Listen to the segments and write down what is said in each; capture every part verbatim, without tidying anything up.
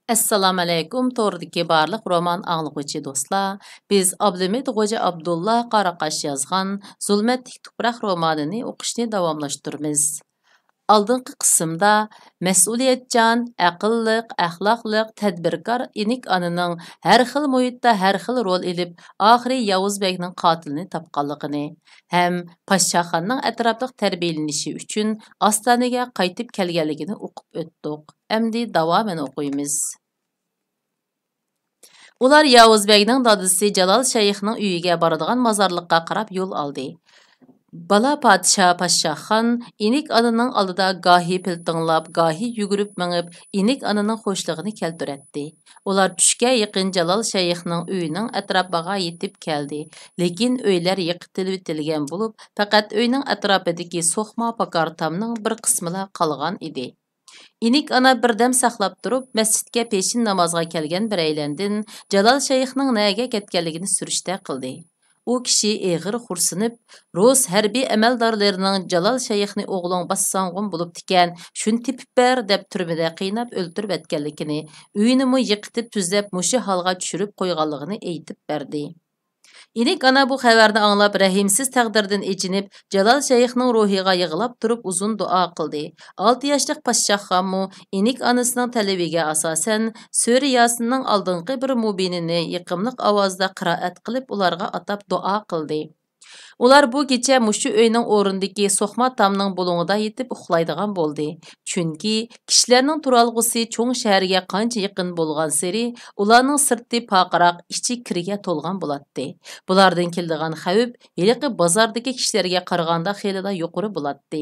ئەسسالامۇئەلەيكۇم، توردىكى بارلىق رومان ئاڭلىغۇچى دوستلار. بىز ئابلىمىت غوجا ئابدۇللا قاراقاش يازغان زۇلمەتلىك تۇپراق رومانىنى ئوقۇشنى داۋاملاشتۇرىمىز. ئالدىنقى قىسىمدا مەسئۇلىيەتچان، ئەقىللىق، ئەخلاقلىق، تەدبىركار ئىنىك ئانىنىڭ ھەر خىل مۇھىتتا ھەر خىل رول ئېلىپ، ئاخىرى ياۋۇز بەگنىڭ قاتىلىنى تاپقانلىقىنى ھەم پاششاخاننىڭ ئەتراپلىق تەربىيەلىنىشى ئۈچۈن ئاستانىگە قايتىپ كەلگەنلىكىنى ئوقۇپ ئۆتتۇق. ئەمدى داۋامىنى ئوقۇيمىز. ئۇلار ياۋۇز بەگنىڭ دادىسى جالال شەيخنىڭ ئۆيىگە بارىدىغان مازارلىققا قاراپ يول ئالدى. بالا پادىشاھ پاششاخان ئىنىك ئانىنىڭ ئالدىدا گاھى پىلتىڭلاپ، گاھى يۈگۈرۈپ مېڭىپ، ئىنىك ئانىنىڭ خۇشلۇقىنى كەلتۈرەتتى. ئۇلار چۈشكە يېقىن جالال شەيخنىڭ ئۆيىنىڭ ئەتراپىغا يېتىپ كەلدى، لېكىن ئۆيلەر يىقىتىلىۋېتىلگەن بولۇپ، پەقەت ئۆينىڭ ئەتراپىدىكى سوقما پاكار تامنىڭ بىر قىسمىلا قالغان ئىدى. ئىنىك ئانا بىردەم ساقلاپ تۇرۇپ، مەسچىتكە پېشىن نامازغا كەلگەن بىرەيلەندىن جالال شەيخنىڭ نەگە كەتكەنلىكىنى سۈرۈشتە قىلدى. ئۇ كىشى ئېغىر خورسىنىپ، رۇس ھەربىي ئەمەلدارلىرىنىڭ جالال شەيخنى ئوغلۇڭ باسساڭغۇم بولۇپتىكەن، شۇنى تېپىپ بەر دەپ تۈرمىدە قىيناپ ئۆلتۈرۈۋەتكەنلىكىنى، ئۆيىنىمۇ يىقىتىپ تۈزەپ مۇشۇ ھالغا چۈشۈرۈپ قويغانلىقىنى ئېيتىپ بەردى. ئىنىك ئانا بۇ خەۋەرنى ئاڭلاپ، رەھىمسىز تەقدىردىن ئېچىنىپ، جالال شەيخنىڭ روھىغا يىغلاپ تۇرۇپ ئۇزۇن دۇئا قىلدى. ئالتە ياشلىق پاششاخخانمۇ ئىنىك ئانىسىنىڭ تەلىپىگە ئاساسەن، سۈرە ياسىننىڭ ئالدىنقى بىر مۇبىنىنى يېقىملىق ئاۋازدا قىرائەت قىلىپ، ئۇلارغا ئاتاپ دۇئا قىلدى. ئۇلار بۇ كېچە مۇشۇ ئۆينىڭ ئورنىدىكى سوقما تامنىڭ بۇلۇڭىدا يېتىپ ئۇخلايدىغان بولدى. چۈنكى كىشىلەرنىڭ تۇرالغۇسى چوڭ شەھەرگە قانچە يېقىن بولغانسېرى، ئۇلارنىڭ سىرتى پارقىراق، ئىچى كىرگە تولغان بولاتتى. بۇلاردىن كېلىدىغان خەۋپ ھېلىقى بازاردىكى كىشىلەرگە قارىغاندا خېلىلا يۇقىرى بولاتتى.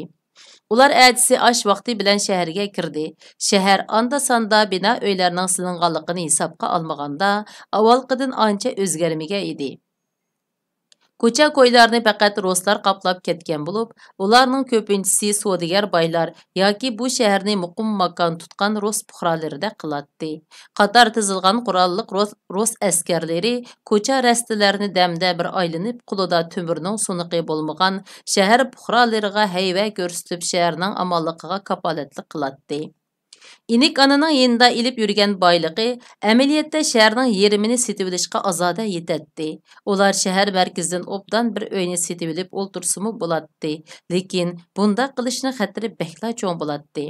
ئۇلار ئەتىسى ئاش ۋاقتى بىلەن شەھەرگە كىردى. شەھەر ئاندا-ساندا بىنا ئۆيلەرنىڭ سېلىنغانلىقىنى ھېسابقا ئالمىغاندا، ئاۋۋالقىدىن ئانچە ئۆزگەرمىگەن ئىدى. كوچا-كويلارنى پەقەت رۇسلار قاپلاپ كەتكەن بولۇپ، ئۇلارنىڭ كۆپىنچىسى سودىگەر بايلار ياكى بۇ شەھەرنى مۇقىم ماكان تۇتقان رۇس پۇقرالىرىدەك قىلاتتى. قاتار تىزىلغان قوراللىق رۇس، رۇس ئەسكەرلىرى كوچا-رەستىلەرنى دەمدە بىر ئايلىنىپ، قولىدا تۆمۈرنىڭ سۇنۇقى بولمىغان شەھەر پۇقرالىرىغا ھەيۋە كۆرسىتىپ، شەھەرنىڭ ئامانلىقىغا كاپالەتلىك قىلاتتى. ئىنىك ئانىنىڭ يېنىدا ئېلىپ يۈرگەن بايلىقى ئەمەلىيەتتە شەھەرنىڭ يېرىمىنى سېتىۋېلىشقا ئازادە يېتەتتى. ئۇلار شەھەر مەركىزىدىن ئوبدان بىر ئۆينى سېتىۋېلىپ ئولتۇرسىمۇ بولاتتى، لېكىن بۇنداق قىلىشنىڭ خەتىرى بەكلا چوڭ بولاتتى.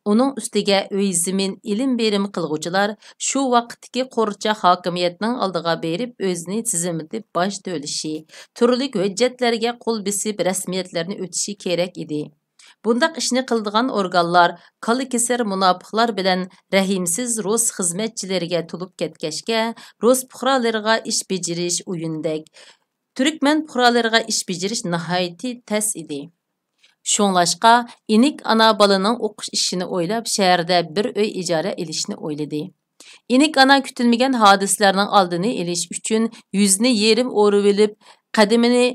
ئۇنىڭ ئۈستىگە ئۆي زېمىن ئېلىم-بېرىم قىلغۇچىلار شۇ ۋاقىتتىكى قورچاق ھاكىمىيەتنىڭ ئالدىغا بېرىپ ئۆزىنى تىزىملىتىپ باج تۆلىشى، تۈرلۈك ھۆججەتلەرگە قول بېسىپ رەسمىيەتلەرنى ئۆتىشى كېرەك ئىدى. بۇنداق ئىشنى قىلىدىغان ئورگانلار كالا كېسەر مۇناپىقلار بىلەن رەھىمسىز رۇس خىزمەتچىلىرىگە تولۇپ كەتكەچكە، رۇس پۇقرالىرىغا ئىش بېجىرىش ئويۇندەك، تۈركمەن پۇقرالىرىغا ئىش بېجىرىش ناھايىتى تەس ئىدى. شۇڭلاشقا، ئىنىك ئانا بالىنىڭ ئوقۇش ئىشىنى ئويلاپ، شەھەردە بىر ئۆي ئىجارە ئېلىشنى ئويلىدى. ئىنىك ئانا كۈتۈلمىگەن ھادىسىلەرنىڭ ئالدىنى ئېلىش ئۈچۈن يۈزىنى يېرىم ئورىۋېلىپ، قەدىمىنى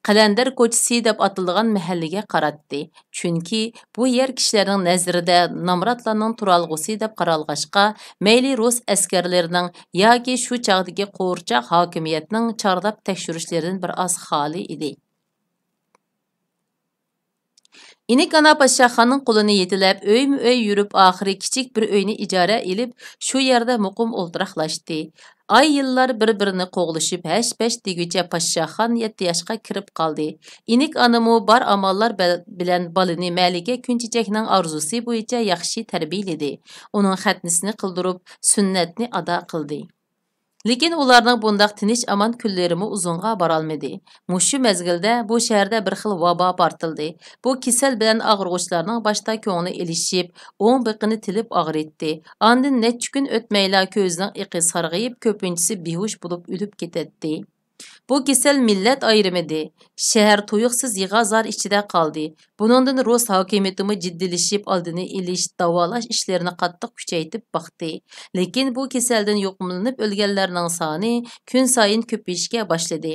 قەلەندەر كوچىسى دەپ ئاتىلىدىغان مەھەللىگە قاراتتى. چۈنكى بۇ يەر كىشىلەرنىڭ نەزىرىدە نامراتلارنىڭ تۇرالغۇسى دەپ قارالغاچقا، مەيلى رۇس ئەسكەرلىرىنىڭ ياكى شۇ چاغدىكى قورچاق ھاكىمىيەتنىڭ چارلاپ تەكشۈرۈشلىرىدىن بىر ئاز خالىي ئىدى. ئىنىك ئانا پاششاخاننىڭ قولىنى يېتىلەپ، ئۆيمۇ ئۆي يۈرۈپ، ئاخىرى كىچىك بىر ئۆينى ئىجارە ئېلىپ، شۇ يەردە مۇقىم ئولتۇراقلاشتى. ئاي-يىللار بىر-بىرىنى قوغلىشىپ، ھەش-پەش دېگۈچە پاششاخان يەتتە ياشقا كىرىپ قالدى. ئىنىك ئانىمۇ بار ئاماللار بەل-، بىلەن بالىنى مەلىكە كۈنچېچەكنىڭ ئارزۇسى بويىچە ياخشى تەربىيەلىدى. ئۇنىڭ خەتنىسىنى قىلدۇرۇپ، سۈننەتنى ئادا قىلدى. لېكىن ئۇلارنىڭ بۇنداق تىنچ-ئامان كۈنلىرىمۇ ئۇزۇنغا بارالمىدى. مۇشۇ مەزگىلدە بۇ شەھەردە بىر خىل ۋابا پارتلىدى. بۇ كېسەل بىلەن ئاغرىغۇچىلارنىڭ باشتا كۆڭلى ئېلىشىپ، ئوڭ بېقىنى تىلىپ ئاغرىيتتى. ئاندىن نەچچە كۈن ئۆتمەيلا كۆزىنىڭ ئېقى سارغىيىپ، كۆپىنچىسى بىھۇش بولۇپ ئۆلۈپ كېتەتتى. بۇ كېسەل مىللەت ئايرىمىدى. شەھەر تۇيۇقسىز يىغا-زار ئىچىدە قالدى. بۇنىڭدىن رۇس ھاكىمىيىتىمۇ جىددىيلىشىپ، ئالدىنى ئېلىش، داۋالاش ئىشلىرىنى قاتتىق كۈچەيتىپ باقتى. لېكىن بۇ كېسەلدىن يۇقۇملىنىپ ئۆلگەنلەرنىڭ سانى كۈنسايىن كۆپىيىشكە باشلىدى.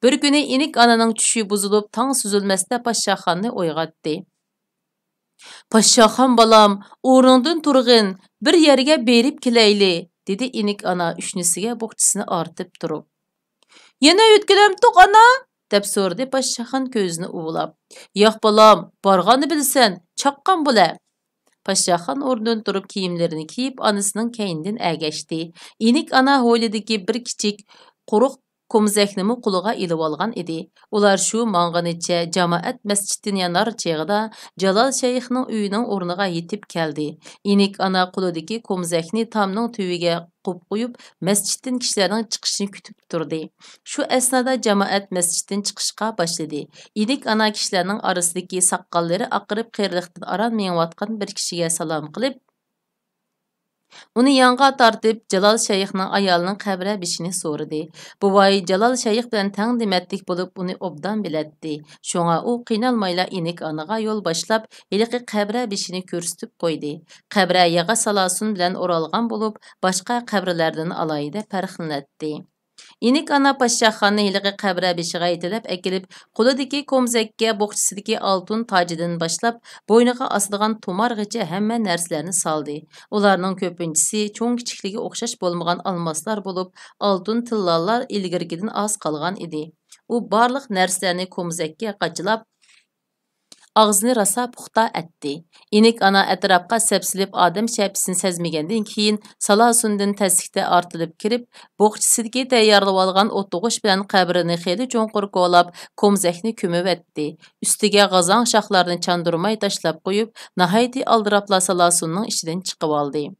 بىر كۈنى ئىنىك ئانىنىڭ چۈشى بۇزۇلۇپ، تاڭ سۈزۈلمەستە پاششاخاننى ئويغاتتى. «پاششاخان بالام، ئورنۇڭدىن تۇرغىن، بىر يەرگە بېرىپ كېلەيلى»، دېدى ئىنىك ئانا ئۈشنىسىگە بوخچىسىنى ئارتىپ تۇرۇپ. «يەنە ئۆتكىلەمتۇق، ئانا؟» دەپ سورىدى پاششاخان كۆزىنى ئۇۋىلاپ. «ياق، بالام، بارغاننى بىلىسەن، چاققان بولە.» پاششاخان ئورنىدىن تۇرۇپ، كىيىملىرىنى كىيىپ، ئانىسىنىڭ كەينىدىن ئەگەشتى. ئېنىك ئانا ھويلىدىكى بىر كىچىك، قۇرۇق كومزەكنىمۇ قولىغا ئېلىۋالغان ئىدى. ئۇلار شۇ ماڭغىنىچە جامائەت مەسچىتتىن يانار چېغىدا جالال شەيخنىڭ ئۆيىنىڭ ئورنىغا يېتىپ كەلدى. ئېنىك ئانا قولىدىكى كومزەكنى تامنىڭ تۈۋىگە قوپ قويۇپ، مەسچىتتىن كىشىلەرنىڭ چىقىشىنى كۈتۈپ تۇردى. شۇ ئەسنادا جامائەت مەسچىتتىن چىقىشقا باشلىدى. ئېنىك ئانا كىشىلەرنىڭ ئارىسىدىكى ساقاللىرى ئاقىرىپ، قېرىلىقتىن ئاران مېڭىۋاتقان بىر كىشىگە سالام قىلىپ، ئۇنى يانغا تارتىپ، جالال شەيخنىڭ ئايالىنىڭ قەبرە بېشىنى سورىدى. بوۋاي جالال شەيخ بىلەن تەڭ دېمەتلىك بولۇپ، ئۇنى ئوبدان بىلەتتى. شۇڭا ئۇ قىينالمايلا ئېنىك ئانىغا يول باشلاپ، ھېلىقى قەبرە بېشىنى كۆرسىتىپ قويدى. قەبرە ياغاچ سالاسۇن بىلەن ئورالغان بولۇپ، باشقا قەبرىلەردىن ئالاھىدە پەرقلىنەتتى. ئېنىك ئانا پاششاخاننى ھېلىقى قەبرە بېشىغا يېتىلەپ ئەكېلىپ، قولىدىكى كومزەككە، بوقچىسىدىكى ئالتۇن تاجىدىن باشلاپ، بوينىغا ئاسىدىغان تۇمارغىچە ھەممە نەرسىلەرنى سالدى. ئۇلارنىڭ كۆپىنچىسى چوڭ-كىچىكلىكى ئوخشاش بولمىغان ئالماسلار بولۇپ، ئالتۇن تىللالار ئىلگىرىكىدىن ئاز قالغان ئىدى. ئۇ بارلىق نەرسىلەرنى كومزەككە قاچىلاپ، ئاغزىنى راسا پۇختا ئەتتى. ئېنىك ئانا ئەتراپقا سەپسېلىپ، ئادەم شەپىسىنى سەزمىگەندىن كېيىن، سالاسۇندىن تەسلىكتە ئارتىلىپ كىرىپ، بوقچىسىدىكى تەييارلىۋالغان ئوتتۇغۇش بىلەن قەبرىنى خېلى چوڭقۇر كولاپ، كومزەكنى كۆمۈۋەتتى. ئۈستىگە غازاڭ شاخلارنى چاندۇرماي تاشلاپ قويۇپ، ناھايىتى ئالدىراپلا سالاسۇننىڭ ئىچىدىن چىقىۋالدى.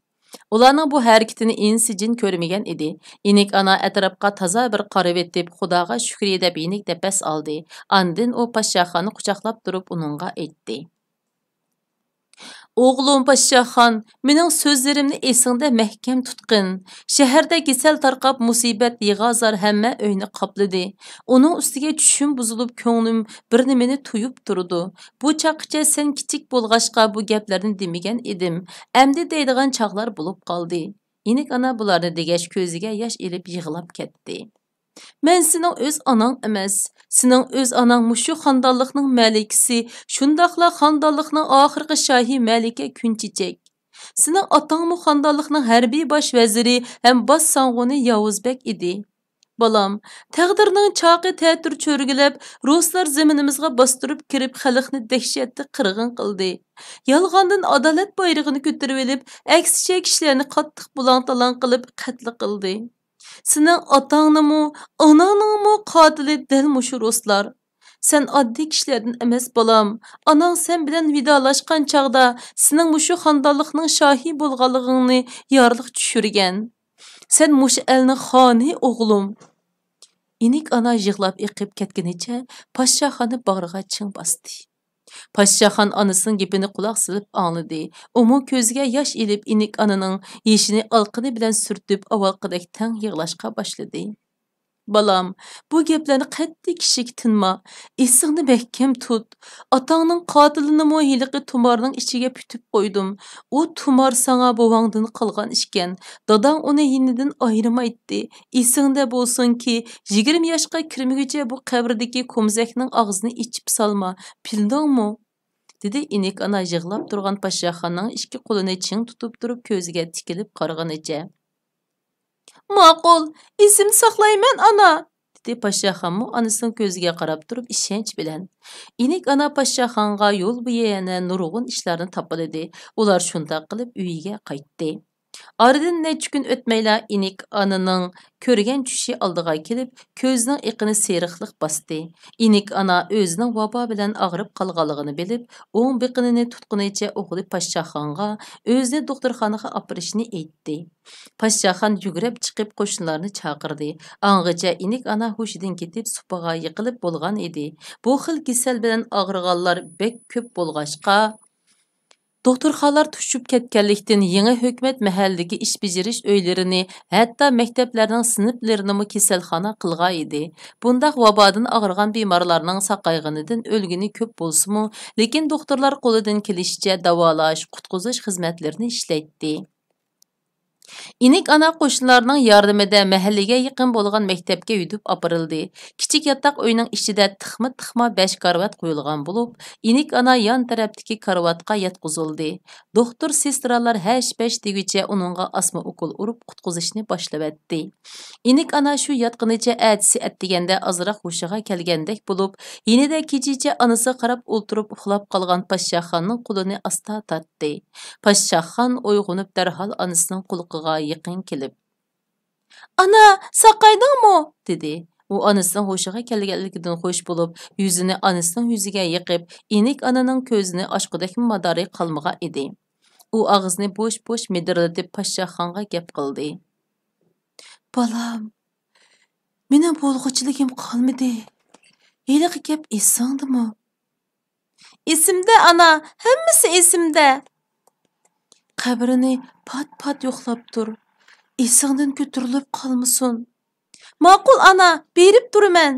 ئۇلارنىڭ بۇ ھەرىكىتىنى ئىنسى جىن كۆرمىگەن ئىدى. ئېنىك ئانا ئەتراپقا تازا بىر قارىۋېتىپ، خۇداغا شۈكرى دەپ يېنىك نەپەس ئالدى. ئاندىن ئۇ پاششاخاننى قۇچاقلاپ تۇرۇپ ئۇنىڭغا ئېيتتى: «ئوغلۇم پاششاخان، مېنىڭ سۆزلىرىمنى ئېسىڭدە مەھكەم تۇتقىن. شەھەردە كېسەل تارقاپ، مۇسىبەت، يىغا-زار ھەممە ئۆينى قاپلىدى. ئۇنىڭ ئۈستىگە چۈشۈم بۇزۇلۇپ، كۆڭلۈم بىر نېمىنى تۇيۇپ تۇرىدۇ. بۇ چاغقىچە سەن كىچىك بولغاچقا، بۇ گەپلەرنى دېمىگەن ئىدىم. ئەمدى دەيدىغان چاغلار بولۇپ قالدى.» ئېنىك ئانا بۇلارنى دېگەچ، كۆزىگە ياش ئېلىپ يىغلاپ كەتتى. «مەن سېنىڭ ئۆز ئاناڭ ئەمەس. سېنىڭ ئۆز ئاناڭ مۇشۇ خاندانلىقنىڭ مەلىكىسى، شۇنداقلا خاندانلىقنىڭ ئاخىرقى شاھى مەلىكە كۈنچېچەك. سېنىڭ ئاتاڭمۇ خاندانلىقنىڭ ھەربىي باش ۋەزىرى ھەم باش سانغۇنى ياۋۇز بەگ ئىدى. بالام، تەقدىرنىڭ چاقى تەتۈر چۆرگىلەپ، رۇسلار زېمىنىمىزغا باستۇرۇپ كىرىپ، خەلقنى دەھشەتتە قىرغىن قىلدى. يالغاندىن ئادالەت بايرىقىنى كۆتۈرۈۋېلىپ، ئەكسىچە كىشىلەرنى قاتتىق بۇلاڭ-تالاڭ قىلىپ، قەتل قىلدى. سېنىڭ ئاتاڭنىمۇ، ئاناڭنىڭمۇ قاتىلى دەل مۇشۇ رۇسلار. سەن ئاددىي كىشىلەردىن ئەمەس، بالام. ئاناڭ سەن بىلەن ۋىدالاشقان چاغدا سېنىڭ مۇشۇ خاندانلىقنىڭ شاھى بولغانلىقىڭنى يارلىق چۈشۈرگەن. سەن مۇشۇ ئەلنىڭ خانى، ئوغلۇم.» ئېنىك ئانا يىغلاپ ئېقىپ كەتكىنىچە پاششاخاننى باغرىغا چىڭ باستى. پاششاخان ئانىسىنىڭ گېپىنى قۇلاق سېلىپ ئاڭلىدى. ئۇمۇ كۆزىگە ياش ئېلىپ، ئېنىك ئانىنىڭ يېشىنى ئالىقىنى بىلەن سۈرتۈپ، ئاۋۋالقىدەك تەڭ يىغلاشقا باشلىدى. «بالام، بۇ گەپلەرنى قەتئىي كىشىگە تىنما. ئېسىڭنى مەھكەم تۇت. ئاتاڭنىڭ قاتىلىنىمۇ ھېلىقى تۇمارنىڭ ئىچىگە پۈتۈپ قويدۇم. ئۇ تۇمار ساڭا بوۋاڭدىن قالغان ئىكەن. داداڭ ئۇنى يېنىدىن ئايرىمايتتى. ئېسىڭدە بولسۇنكى، يىگىرمە ياشقا كىرمىگۈچە بۇ قەبرىدىكى كومزەكنىڭ ئاغزىنى ئېچىپ سالما. بىلدىڭمۇ؟» دېدى ئېنىك ئانا يىغلاپ تۇرغان پاششاخاننىڭ ئىككى قولىنى چىڭ تۇتۇپ تۇرۇپ، كۆزىگە تىكىلىپ قارىغىنىچە. «ماقۇل، ئېسىمدە ساقلايمەن، ئانا!» دېدى پاششاخانمۇ ئانىسىنىڭ كۆزىگە قاراپ تۇرۇپ ئىشەنچ بىلەن. ئېنىك ئانا پاششاخانغا يول بويى يەنە نۇرغۇن ئىشلارنى تاپىلىدى. ئۇلار شۇنداق قىلىپ ئۆيىگە قايتتى. ئارىدىن نەچچە كۈن ئۆتمەيلا ئېنىك ئانىنىڭ كۆرگەن چۈشى ئالدىغا كېلىپ، كۆزىنىڭ ئېقىنى سېرىقلىق باستى. ئېنىك ئانا ئۆزىنىڭ ۋابا بىلەن ئاغرىپ قالغانلىقىنى بىلىپ، ئوڭ بېقىنىنى تۇتقىنىچە ئوغلى پاششاخانغا ئۆزىنى دوختۇرخانىغا ئاپىرىشنى ئېيتتى. پاششاخان يۈگرەپ چىقىپ قوشنىلارنى چاقىردى. ئاڭغىچە ئېنىك ئانا ھوشىدىن كېتىپ سۇپىغا يىقىلىپ بولغان ئىدى. بۇ خىل كېسەل بىلەن ئاغرىغانلار بەك كۆپ بولغاچقا، دوختۇرخانىلار توشۇپ كەتكەنلىكتىن، يېڭى ھۆكۈمەت مەھەللىدىكى ئىش بېجىرىش ئۆيلىرىنى، ھەتتا مەكتەپلەرنىڭ سىنىپلىرىنىمۇ كېسەلخانا قىلغان ئىدى. بۇنداق ۋابادىن ئاغرىغان بىمارلارنىڭ ساقايغىنىدىن ئۆلگىنى كۆپ بولسىمۇ، لېكىن دوختۇرلار قولىدىن كېلىشىچە داۋالاش، قۇتقۇزۇش خىزمەتلىرىنى ئىشلەيتتى. ئىنىك ئانا قوشنىلارنىڭ ياردىمىدە مەھەللىگە يېقىن بولغان مەكتەپكە يۈدۈپ ئاپىرىلدى. كىچىك ياتاق ئۆينىڭ ئىچىدە تىخما-تىخما بەش كارىۋات قويۇلغان بولۇپ، ئىنىك ئانا يان تەرەپتىكى كارىۋاتقا ياتقۇزۇلدى. دوختۇر، سېسترالار ھەش-پەش دېگۈچە ئۇنىڭغا ئاسما ئوكۇل ئۇرۇپ قۇتقۇزۇشنى باشلىۋەتتى. ئىنىك ئانا شۇ ياتقىنىچە ئەتىسى ئەتىگەندە ئازراق ھوشىغا كەلگەندەك بولۇپ، يېنىدە كېچىچە ئانىسىغا قاراپ ئولتۇرۇپ ئۇخلاپ قالغان پاششاخاننىڭ قولىنى ئاستا تارتتى. پاششاخان ئويغىنىپ دەرھال ئانىسىنىڭ قۇلىقىغا يېقىن كېلىپ، «ئانا، ساقايدىڭمۇ؟» دېدى. ئۇ ئانىسىنىڭ ھوشىغا كەلگەنلىكىدىن خوش بولۇپ، يۈزىنى ئانىسىنىڭ يۈزىگە يېقىپ، ئىنىك ئانىنىڭ كۆزىنى ئاچقۇدەكمۇ مادارى قالمىغان ئىدى. ئۇ ئاغزىنى بوش-بوش مىدىرلىتىپ پاششاخانغا گەپ قىلدى. «بالام، مېنىڭ بولغۇچىلىكىم قالمىدى. ھېلىقى گەپ ئېسىڭدىمۇ؟» «ئېسىمدە، ئانا، ھەممىسى ئېسىمدە.» «قەبرىنى پات-پات يوقلاپ تۇر. ئېسىڭدىن كۆتۈرۈلۈپ قالمىسۇن.» «ماقۇل، ئانا، بېرىپ تۇرىمەن.»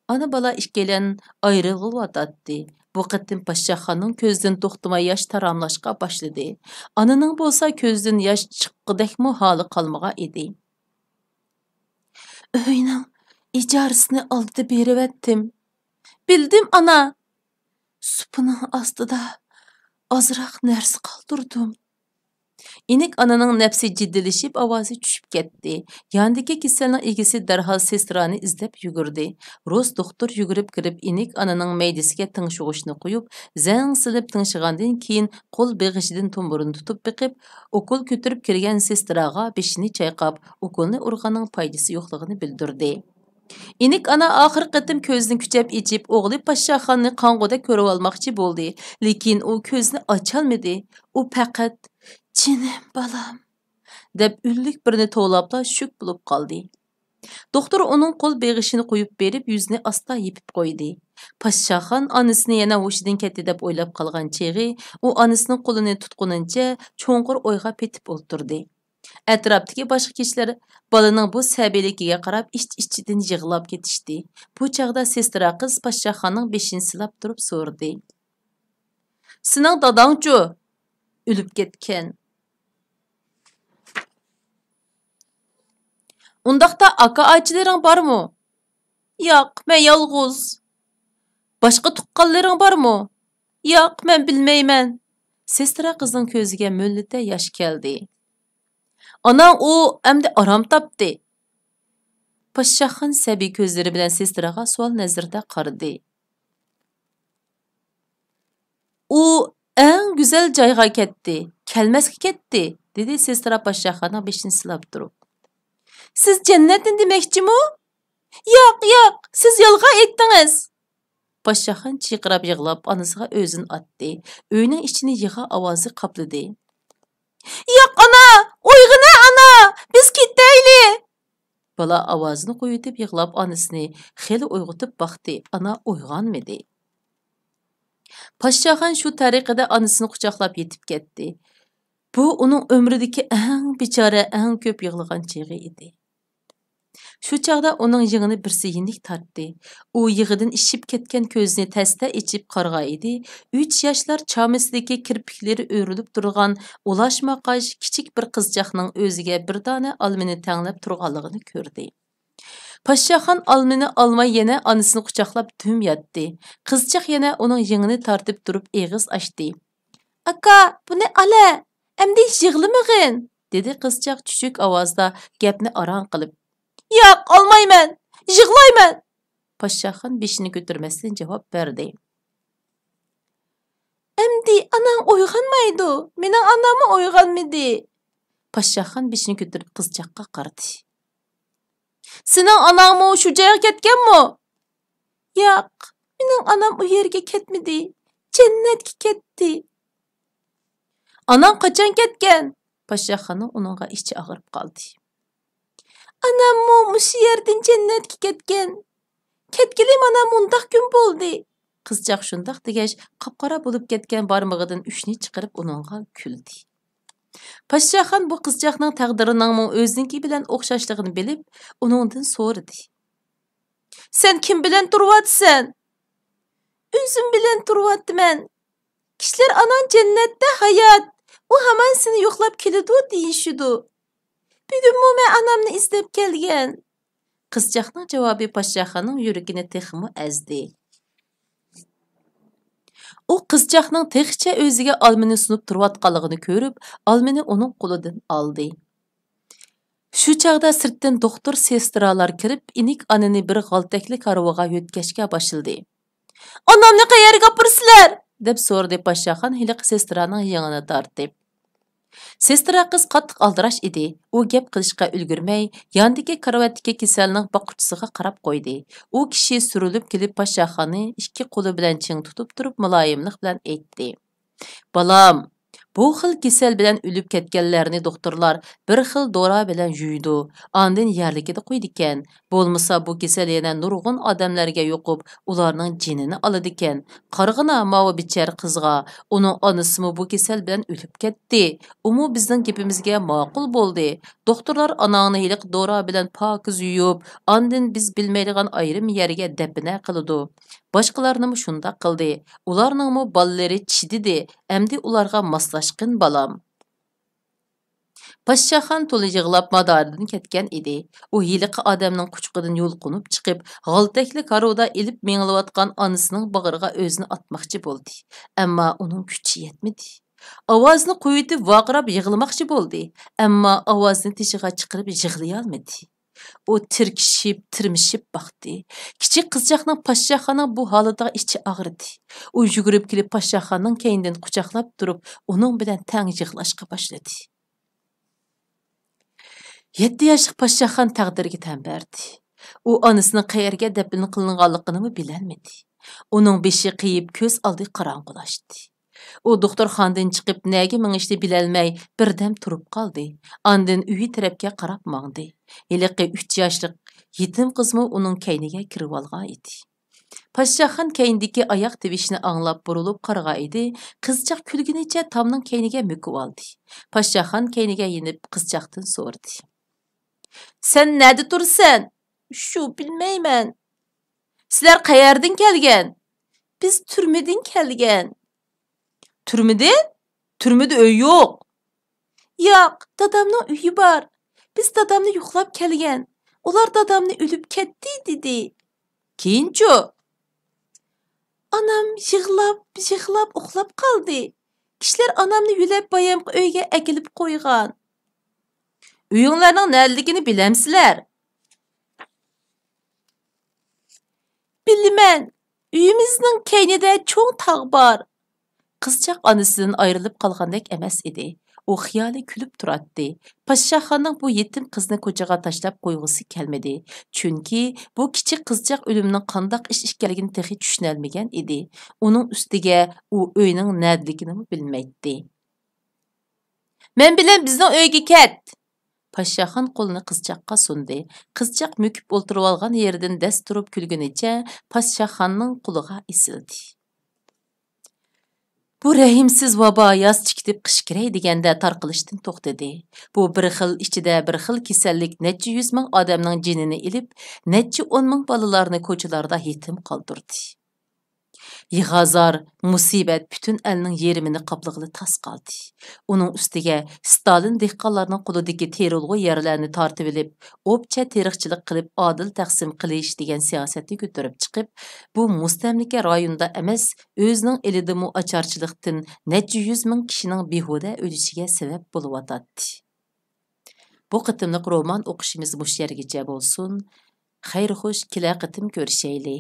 ئانا-بالا ئىككىيلەن ئايرىلغىلىۋاتاتتى. بۇ قېتىم پاششاخاننىڭ كۆزىدىن توختىماي ياش تاراملاشقا باشلىدى. ئانىنىڭ بولسا كۆزىدىن ياش چىققۇدەكمۇ ھالى قالمىغان ئىدى. «ئۆينىڭ ئىجارىسىنى ئالدىدا بېرىۋەتتىم.» «بىلدىم، ئانا.» «سۇپىنىڭ ئاستىدا ئازراق نەرسە قالدۇردۇم.» ئىنىك ئانىنىڭ نەپسى جىددىيلىشىپ، ئاۋازى چۈشۈپ كەتتى. ياندىكى كېسەلنىڭ ئىگىسى دەرھال سېسترانى ئىزدەپ يۈگۈردى. روس دوختۇر يۈگۈرۈپ كىرىپ، ئىنىك ئانىنىڭ مەيدىسىگە تىڭشىغۇچنى قويۇپ، زەڭ سېلىپ تىڭشىغاندىن كېيىن، قول بېغىشىدىن تومۇرىنى تۇتۇپ بېقىپ، ئوكۇل كۆتۈرۈپ كىرگەن سېستراغا بېشىنى چايقاپ، ئوكۇلنى ئۇرغاننىڭ پايدىسى يوقلۇقىنى بىلدۈردى. ئىنىك ئانا ئاخىرقى قېتىم كۆزىنى كۈچەپ ئېچىپ، ئوغلى پاششاخاننى قانغۇدەك كۆرۈۋالماقچى بولدى، لېكىن ئۇ كۆزىنى ئاچالمىدى. ئۇ پەقەت، «جېنىم بالام» دەپ ئۈنلۈك بىرنى توۋلاپلا شۈك بولۇپ قالدى. دوختۇر ئۇنىڭ قول بېغىشىنى قويۇپ بېرىپ، يۈزىنى ئاستا يېپىپ قويدى. پاششاخان ئانىسىنى يەنە ھوشىدىن كەتتى دەپ ئويلاپ قالغان چېغى، ئۇ ئانىسىنىڭ قولىنى تۇتقىنىچە چوڭقۇر ئويغا پېتىپ ئولتۇردى. ئەتراپتىكى باشقا كىشىلەر بالىنىڭ بۇ سەبىيلىكىگە قاراپ ئىچ-ئىچىدىن يىغلاپ كېتىشتى. بۇ چاغدا سېسترا قىز پاششاخاننىڭ بېشىنى سىلاپ تۇرۇپ سورىدى، «سېنىڭ داداڭچۇ؟» «ئۆلۈپ كەتكەن.» «ئۇنداقتا ئاكا-ئاچىلىرىڭ بارمۇ؟» «ياق، مەن يالغۇز.» «باشقا تۇغقانلىرىڭ بارمۇ؟» «ياق، مەن بىلمەيمەن.» سېسترا قىزنىڭ كۆزىگە مۆلدۈرتە ياش كەلدى. «ئاناڭ ئۇ ئەمدى ئارام تاپتى.» پاششاخان سەبىي كۆزلىرى بىلەن سېستراغا سوئال نەزىرىدە قارىدى. «ئۇ ئەڭ گۈزەل جايغا كەتتى، كەلمەسكە كەتتى»، دېدى سېسترا پاششاخاننىڭ بېشىنى سىلاپ تۇرۇپ. «سىز جەننەتنى دېمەكچىمۇ؟» «ياق، ياق، سىز يالغان ئېيتتىڭىز.» پاششاخان چىرقىراپ يىغلاپ، ئانىسىغا ئۆزىنى ئاتتى. ئۆينىڭ ئىچىنى يىغا ئاۋازى قاپلىدى. «ياق، ئانا! ئويغىنە، ئانا! بىز كېتەيلى!» بالا ئاۋازىنى قويۇۋېتىپ يىغلاپ، ئانىسىنى خېلى ئويغىتىپ باقتى. ئانا ئويغانمىدى. پاششاخان شۇ تەرىقىدە ئانىسىنى قۇچاقلاپ يېتىپ كەتتى. بۇ ئۇنىڭ ئۆمرىدىكى ئەڭ بىچارە، ئەڭ كۆپ يىغلىغان چېغى ئىدى. شۇ چاغدا ئۇنىڭ يېڭىنى بىرسى يېنىك تارتتى. ئۇ يىغىدىن ئىششىپ كەتكەن كۆزىنى تەستە ئېچىپ قارىغان ئىدى. ئۈچ ياشلار چامىسىدىكى كىرپىكلىرى ئۆرۈلۈپ تۇرغان ئۇلاشماقاش كىچىك بىر قىزچاقنىڭ ئۆزىگە بىر دانە ئالمىنى تەڭلەپ تۇرغانلىقىنى كۆردى. پاششاخان ئالمىنى ئالماي يەنە ئانىسىنى قۇچاقلاپ دۈم ياتتى. قىزچاق يەنە ئۇنىڭ يېڭىنى تارتىپ تۇرۇپ ئېغىز ئاچتى. «ئاكا، بۇنى ئالە، ئەمدى يىغلىمىغىن!» دېدى قىزچاق چۈچۈك ئاۋازدا گەپنى ئاران قىلىپ. «ياق، ئالمايمەن! يىغلايمەن!» پاششاخان بېشىنى كۆتۈرمەستىن جاۋاب بەردى. «ئەمدى ئاناڭ ئويغانمايدۇ، مېنىڭ ئاناممۇ ئويغانمىدى.» پاششاخان بېشىنى كۆتۈرۈپ قىزچاققا قارىدى. «سېنىڭ ئاناڭمۇ شۇ جايغا كەتكەنمۇ؟» «ياق، مېنىڭ ئانام ئۇ يەرگە كەتمىدى، جەننەتكە كەتتى.» «ئاناڭ قاچان كەتكەن؟» پاششاخاننىڭ ئۇنىڭغا ئىچى ئاغرىپ قالدى. «ئاناممۇ مۇشۇ يەردىن جەننەتكە كەتكەن. كەتكىلى مانا مۇنداق كۈن بولدى.» قىزچاق شۇنداق دېگەچ، قاپقارا بولۇپ كەتكەن بارمىقىدىن ئۈچنى چىقىرىپ ئۇنىڭغا كۈلدى. پاششاخان بۇ قىزچاقنىڭ تەقدىرىنىڭمۇ ئۆزىنىڭكى بىلەن ئوخشاشلىقىنى بىلىپ، ئۇنىڭدىن سورىدى. «سەن كىم بىلەن تۇرۇۋاتىسەن؟» «ئۆزۈم بىلەن تۇرۇۋاتىمەن. كىشىلەر ئاناڭ جەننەتتە ھايات، ئۇ ھامان سېنى يوقلاپ كېلىدۇ دېيىشىدۇ. بۈگۈنمۇ مەن ئانامنى ئىزدەپ كەلگەن. قىزچاقنىڭ جاۋابى پاشاخاننىڭ يۈرىكىنى تېخىمۇ ئەزدى. ئۇ قىزچاقنىڭ تېخىچە ئۆزىگە ئالمىنى سۇنۇپ تۇرۇۋاتقانلىقىنى كۆرۈپ، ئالمىنى ئۇنىڭ قولىدىن ئالدى. شۇ چاغدا سىرتتىن دوختۇر، سېسترالار كىرىپ، ئىنىك ئانىنى بىر غالتەكلىك ھارۋىغا يۆتكەشكە باشلىدى. ئانامنى قەيەرگە ئاپىرىسىلەر؟ دەپ سورىدى پاشاخان ھېلىقى سېسترانىڭ يېڭىنى تارتىپ. سېسترا قىز قاتتىق ئالدىراش ئىدى. ئۇ گەپ قىلىشقا ئۈلگۈرمەي، ياندىكى كارىۋاتتىكى كېسەلنىڭ باققۇچىسىغا قاراپ قويدى. ئۇ كىشى سۈرۈلۈپ كېلىپ، پاشاخاننى ئىككى قولى بىلەن چىڭ تۇتۇپ تۇرۇپ، مۇلايىملىق بىلەن ئېيتتى. بالام، بۇ خىل كېسەل بىلەن ئۆلۈپ كەتكەنلەرنى دوختۇرلار بىر خىل دورا بىلەن يۇيىدۇ، ئاندىن يەرلىكىدە قويىدىكەن. بولمىسا بۇ كېسەل يەنە نۇرغۇن ئادەملەرگە يۇقۇپ، ئۇلارنىڭ جېنىنى ئالىدىكەن. قارىغىنا ماۋۇ بىچارە قىزغا، ئۇنىڭ ئانىسىمۇ بۇ كېسەل بىلەن ئۆلۈپ كەتتى. ئۇمۇ بىزنىڭ گېپىمىزگە ماقۇل بولدى. دوختۇرلار ئاناڭنى ھېلىقى دورا بىلەن پاكىز يۇيۇپ، ئاندىن بىز بىلمەيدىغان ئايرىم يەرگە دەپنە قىلىدۇ. باشقىلارنىمۇ شۇنداق قىلدى. ئۇلارنىڭمۇ بالىلىرى چىدىدى. ئەمدى ئۇلارغا ماسلاشقىن، بالام. پاششاخان تولا يىغلاپ مادارىدىن كەتكەن ئىدى. ئۇ ھېلىقى ئادەمنىڭ قۇچىقىدىن يۇلقۇنۇپ چىقىپ، غالتەكلىك ھارۋىدا ئېلىپ مېڭىلىۋاتقان ئانىسىنىڭ باغرىغا ئۆزىنى ئاتماقچى بولدى. ئەمما ئۇنىڭ كۈچى يەتمىدى. ئاۋازىنى قويۇۋېتىپ ۋارقىراپ يىغلىماقچى بولدى. ئەمما ئاۋازىنى تېشىغا چىقىرىپ يىغلىيالمىدى. ئۇ تىركىشىپ، تىرمىشىپ باقتى. كىچىك قىزچاقنىڭ پاششاخاننىڭ بۇ ھالىتىغا ئىچى ئاغرىدى. ئۇ يۈگۈرۈپ كېلىپ پاششاخاننىڭ كەينىدىن قۇچاقلاپ تۇرۇپ، ئۇنىڭ بىلەن تەڭ يىغلاشقا باشلىدى. يەتتە ياشلىق پاششاخان تەقدىرگە تەن بەردى. ئۇ ئانىسىنىڭ قەيەرگە دەپنە قىلىنغانلىقىنىمۇ بىلەلمىدى. ئۇنىڭ بېشى قېيىپ، كۆز ئالدى قاراڭغۇلاشتى. ئۇ دوختۇرخانىدىن چىقىپ، نەگە مېڭىشنى بىلەلمەي، بىردەم تۇرۇپ قالدى. ئاندىن ئۆيى تەرەپكە قاراپ ماڭدى. ھېلىقى ئۈچ ياشلىق يېتىم قىزمۇ ئۇنىڭ كەينىگە كىرىۋالغان ئىدى. پاششاخان كەينىدىكى ئاياق تىۋىشىنى ئاڭلاپ بۇرۇلۇپ قارىغان ئىدى، قىزچاق كۈلگىنىچە تامنىڭ كەينىگە مۆكۈۋالدى. پاششاخان كەينىگە يېنىپ، قىزچاقتىن سورىدى. سەن نەدە تۇرىسەن؟ شۇ، بىلمەيمەن. سىلەر قەيەردىن كەلگەن؟ بىز تۈرمىدىن كەلگەن. تۈرمىدىن؟ تۈرمىدە ئۆي يوق. ياق، دادامنىڭ ئۆيى بار. بىز دادامنى يوقلاپ كەلگەن. ئۇلار دادامنى ئۆلۈپ كەتتى دېدى. كېيىنچۇ؟ ئانام يىغلاپ، يىغلاپ ئۇخلاپ قالدى. كىشىلەر ئانامنى يۆلەپ بايامقى ئۆيگە ئەكېلىپ قويغان. ئۆيۈڭلارنىڭ نەدىلىكىنى بىلەمسىلەر؟ بىلىمەن، ئۆيىمىزنىڭ كەينىدە چوڭ تاغ بار. قىزچاق ئانىسىدىن ئايرىلىپ قالغاندەك ئەمەس ئىدى. ئۇ خىيالىي كۈلۈپ تۇراتتى. پاششاخاننىڭ بۇ يېتىم قىزنى كوچىغا تاشلاپ قويغۇسى كەلمىدى. چۈنكى بۇ كىچىك قىزچاق ئۆلۈمنىڭ قانداق ئىش ئىكەنلىكىنى تېخى چۈشىنەلمىگەن ئىدى. ئۇنىڭ ئۈستىگە ئۇ ئۆينىڭ نەدىلىكىنىمۇ بىلمەيتتى. مەن بىلەن بىزنىڭ ئۆيگە كەت! پاششاخان قولىنى قىزچاققا سۇندى. قىزچاق مۆكۈپ ئولتۇرۇۋالغان يېرىدىن دەس تۇرۇپ كۈلگىنىچە پاششاخاننىڭ قولىغا ئېسىلدى. بۇ رەھىمسىز ۋابا ياز چىكىتىپ قىش كىرەي دېگەندە تارقىلىشتىن توختىدى. بۇ بىر خىل ئىچىدە بىر خىل كېسەللىك نەچچە يۈز مىڭ ئادەمنىڭ جېنىنى ئېلىپ، نەچچە ئون مىڭ بالىلارنى كوچىلاردا يېتىم قالدۇردى. يىغا-زار، مۇسىبەت پۈتۈن ئەلنىڭ يېرىمىنى قاپلىغىلى تاس قالدى. ئۇنىڭ ئۈستىگە ستالىن دېھقانلارنىڭ قولىدىكى تېرىلغۇ يەرلەرنى تارتىۋېلىپ، ئوپچە تېرىقچىلىق قىلىپ، ئادىل تەقسىم قىلىش دېگەن سىياسەتنى كۆتۈرۈپ چىقىپ، بۇ مۇستەملىكە رايونىدا ئەمەس، ئۆزىنىڭ ئېلىدىمۇ ئاچارچىلىقتىن نەچچە يۈز مىڭ كىشىنىڭ بىھۇدە ئۆلۈشىگە سەۋەب بولۇۋاتاتتى. بۇ قېتىملىق رومان ئوقۇشىمىز مۇشۇ يەرگىچە بولسۇن. خەير-خوش، كېلەر قېتىم كۆرۈشەيلى.